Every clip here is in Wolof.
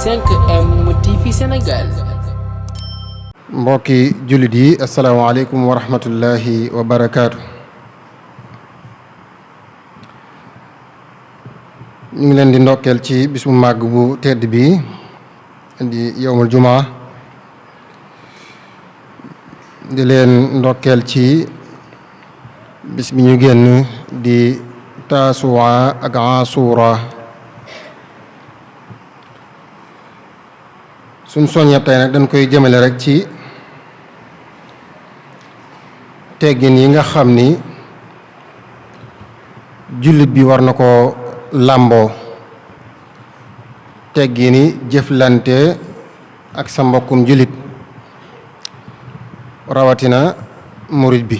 5M TV Sénégal. mbokki jullit yi asalaamaaleykum wa rahmatullahi wa barakaatu. ñu ngi leen di ndokkeel ci bis bu màgg bu tedd bi di yowmul jumaa di leen ndokkeel ci bis bi ñu génn di taasuwaa ak asuura. suñ soññee tey nag dañ koy jëmale rek ci teggin yi nga xam ni jullit bi war na ko làmboo, teggini jëflante ak sa mbokkum jullit rawatina murit bi,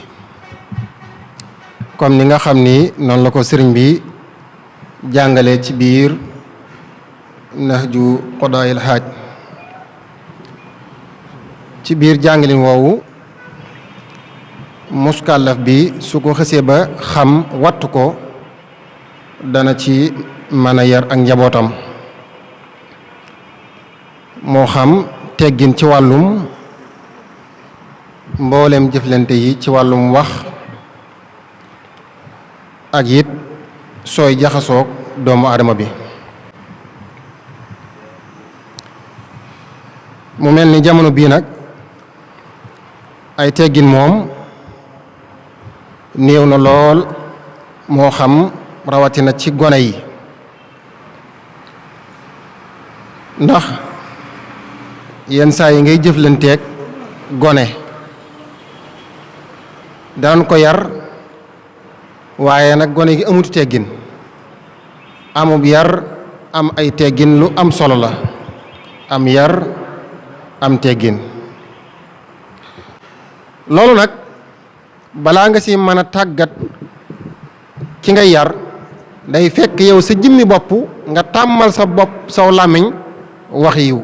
comme ni nga xam ni noonu la ko sëriñ bi jàngale ci biir Nahju Qadaa'il Haaj. ci biir jàngalin woowu muskàllaf bi su ko xësee ba xam wattu ko dana ci mën a yar ak njabootam, moo xam teggin ci wàllum mboolem jëflante yi ci wàllum wax ak it sooy jaxasoog doomu aadama bi. mu mel ni jamono bii nag ay teggin moom néew na lool, moo xam rawatina ci gone yi, ndax yenn saa yi ngay jëflanteeg gone daan ko yar, waaye nag gone gi amut teggin. amub yar am ay teggin lu am solo la, am yar am teggin. loolu nag balaa nga si mën a tàggat ki ngay yar day fekk yow sa jëmmi bopp nga tàmmal sa bopp saw làmmiñ wax yiw.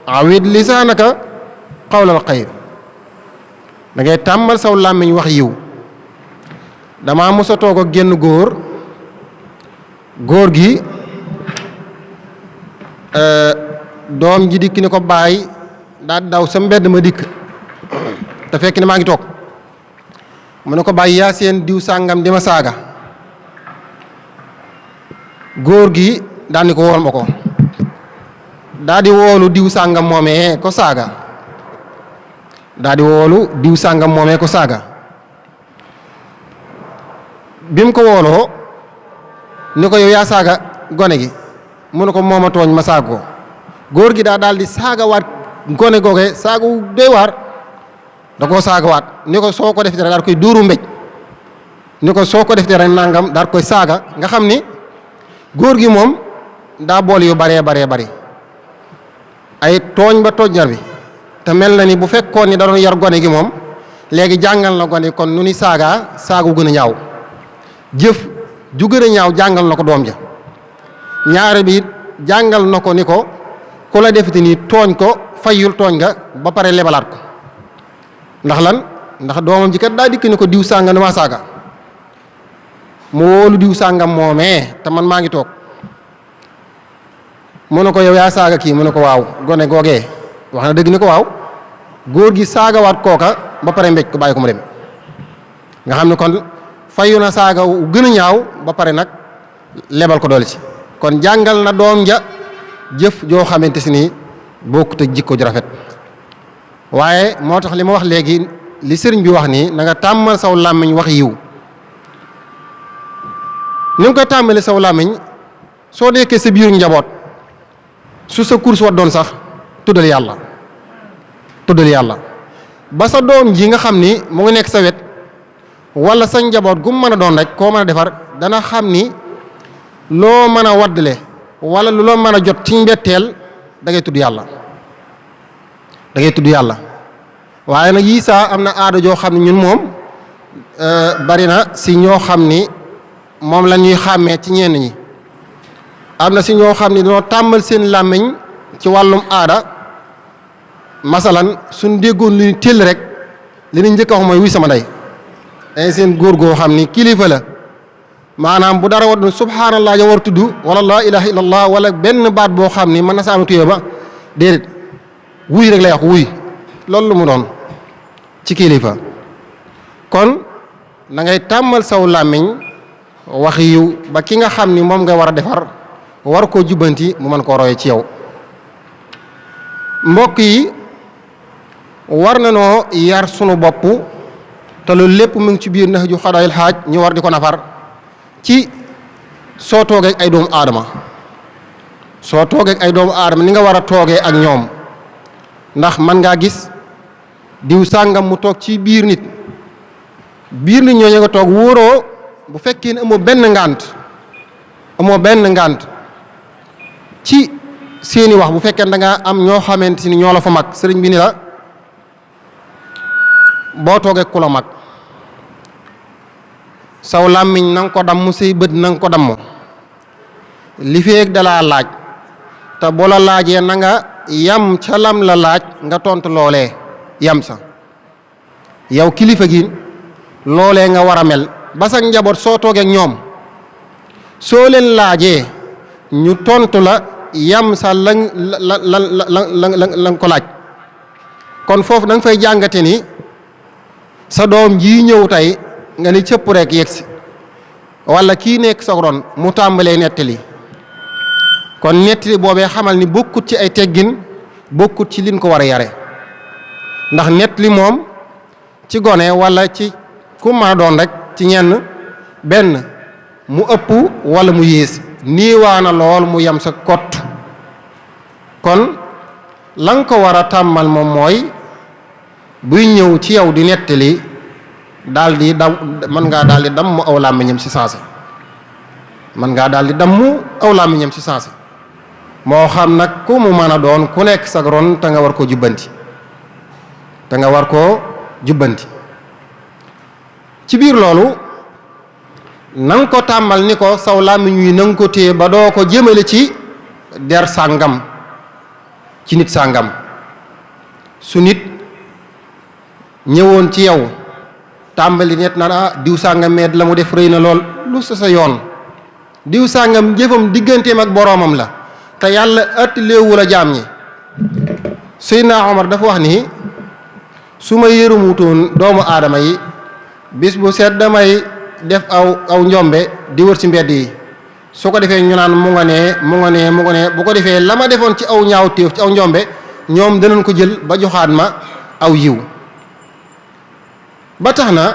awid lisaanaka qawlal xayr, da ngay tàmmal saw làmmiñ wax yiw. dama mos a toog ak génn góor gi doom ji dikk ni ko bàyyi daa daw sa mbedd ma dikk te fekk ne maa ngi toog. mu ne ko bàyyi yaa seen diw sàngam di ma saaga. góor gi daal ni ko wool ma ko, daal di woolu diw sàngam moomee ko saaga, daal di woolu diw sàngam moomee ko saaga. bi mu ko wooloo ni ko yow yaa saaga gone gi, mu ne ko mooma tooñ ma saaga ko. góor gi daal di saagawaat gone googe saagu doy waar, da koo saagawaat ni ko soo ko def dara daal koy dóoru mbéj, ni ko soo ko def dara nangam daal koy saaga. nga xam ni góor gi moom daa bool yu baree bari ay tooñ ba tooñar bi. te mel na ni bu fekkoon ni da doon yar gone gi moom léegi jàngal na gone kon nu ni saaga saagu gën a ñaaw, jëf ju gën a ñaaw jàngal na ko doom ja. ñaare bi jàngal na ko ni ko ku la defiti nii tooñ ko fayul tooñ nga ba pare lebalaat ko. ndax lan? ndax doomam ji kat daa dikk ni ko diw sàngam dama saaga. mu wóolu diw sàngam moomee te man maa ngi toog. mu ne ko yow yaa saaga kii, mu ne ko waaw. gone googee wax na dëgg ni ko waaw. góor gi saagawaat kooka ba pare mbéj ko bàyyi ko mu dem. nga xam ne kon fayu na saaga wu gën a ñaaw ba pare nag lebal ko doole ci. kon jàngal na doom ja jëf joo xamante si nii bokkut ak jikko ju rafet. waaye moo tax li ma wax léegi li sëriñ bi wax nii na nga tàmmal saw làmmiñ wax yiw. ni nga koy tàmmale saw làmmiñ soo nekkee sa biir njaboot su sa course wa doon sax tuddal yàlla ba sa doom ji nga xam ni mu ngi nekk sa wet wala sa njaboot gu mu mën a doon rek koo mën a defar dana xam ni loo mën a waddale wala lu loo mën a jot ci mbetteel da ngay tudd yàlla. waaye nag yii saa am na aada joo xam ne ñun moom bari na si ñoo xam ni moom la ñuy xàmmee ci ñenn ñi. am na si ñoo xam ni dañoo tàmbal seen làmmiñ ci wàllum aada. masalan suñ déggoon lu ñu tëll rek li ñu njëkk a wax mooy wuy sama ndey. seen góor goo xam ni kilifa la maanaam bu dara waddu subhanallah ja war tudd wala laa ilaha illallah wala benn baat boo xam ni mën na sa am tuyoo ba déedéet wuy rek lay wax wuy loolu lu mu doon ci kilifa kon da ngay tàmmal saw làmmiñ wax yiw ba ki nga xam ni moom nga war a defar war koo jubbanti mu mën koo roye ci yow mbokk yi war na noo yar sunu bopp te loolu lépp mu ngi ci biir Nahju Qadaa'il Haaj ñu war di ko nafar ci soo toogee ak ay doomu aadama soo toogee ak ay doomu aadama ni nga war a toogee ak ñoom ndax man ngaa gis diw sàngam mu toog ci biir nit ñooñu nga toog wóoroo bu fekkee ne amoo benn ngànt ci seeni wax bu fekkee da nga am ñoo xamante ni ñoo la fa mag sëriñ bi ni la boo toogee ku la mag saw làmmiñ na nga ko damm say bët na nga ko damm li feeg dalaa laaj te boo la laajee na nga yam ca lam la laaj nga tontu loolee yam sa yow kilifa gi loolee nga war a mel ba sa njaboot soo toogee ak ñoom soo leen laajee ñu tontu la yam sa la ko laaj kon foofu da nga fay jàngate ni sa doom jii ñëw tey nga ni cëpp rek yegsi wala kii nekk sa ron mu tàmbalee nettali kon nettali boobee xamal ni bokkut ci ay teggin bokkut ci liñ ko war a yare ndax nettali moom ci gone wala ci ku ma doon rek ci ñenn benn mu ëpp wala mu yées niiwaana lool mu yem sa kott kon la nga ko war a tàmmal moom mooy buy ñëw ci yow di nettali daal di daw mën ngaa daal di damm aw làmmiñam ci saase moo xam nag ku mu mën a doon ku nekk sag ron te nga war koo jubbanti ci biir loolu na nga ko tàmmal ni ko saw làmmiñ wi na nga ko téye ba doo ko jëmale ci der sàngam ci nit sàngam su nit ñëwoon ci yow tàmbali net naan diw sàngam meet la mu def rëy na lool lu sa yoon diw sàngam jëfam digganteem ak boroomam la te yàlla ëttaleewul a jaam ñi Seydina Omar dafa wax ni su ma yërëmutoon doomu aadama yi bis bu seet damay def aw njombe di wër ci mbedd yi su ko defee ñu naan mu nga nee bu ko defee la ma defoon ci aw ñaaw téef ci aw njombe ñoom danañ ko jël ba joxaat ma aw yiw ba tax na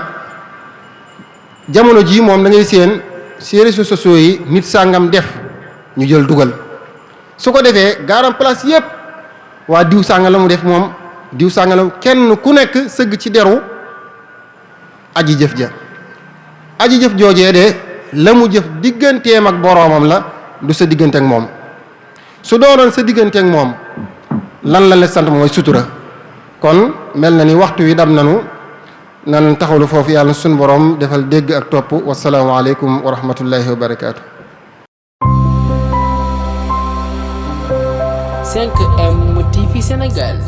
jamono ji moom da ngay seen ci réseaux sociaux yi nit sàngam def ñu jël dugal su ko defee garam place yépp waa diw sàngam la mu def moom diw sàngam la kenn ku nekk sëgg ci deru aji jëf joojee de la mu jëf digganteem ak boroomam la du sa diggante ak moom su doonoon sa diggante ak moom lan la sant mooy sutura kon mel na ni waxtu wi dam nanu nan taxawlu foofu yàlla sunu borom defal dégg ak topp wasalaamu aleykum wa rahmatullahi wa barakaatu. 5M TV Sénégal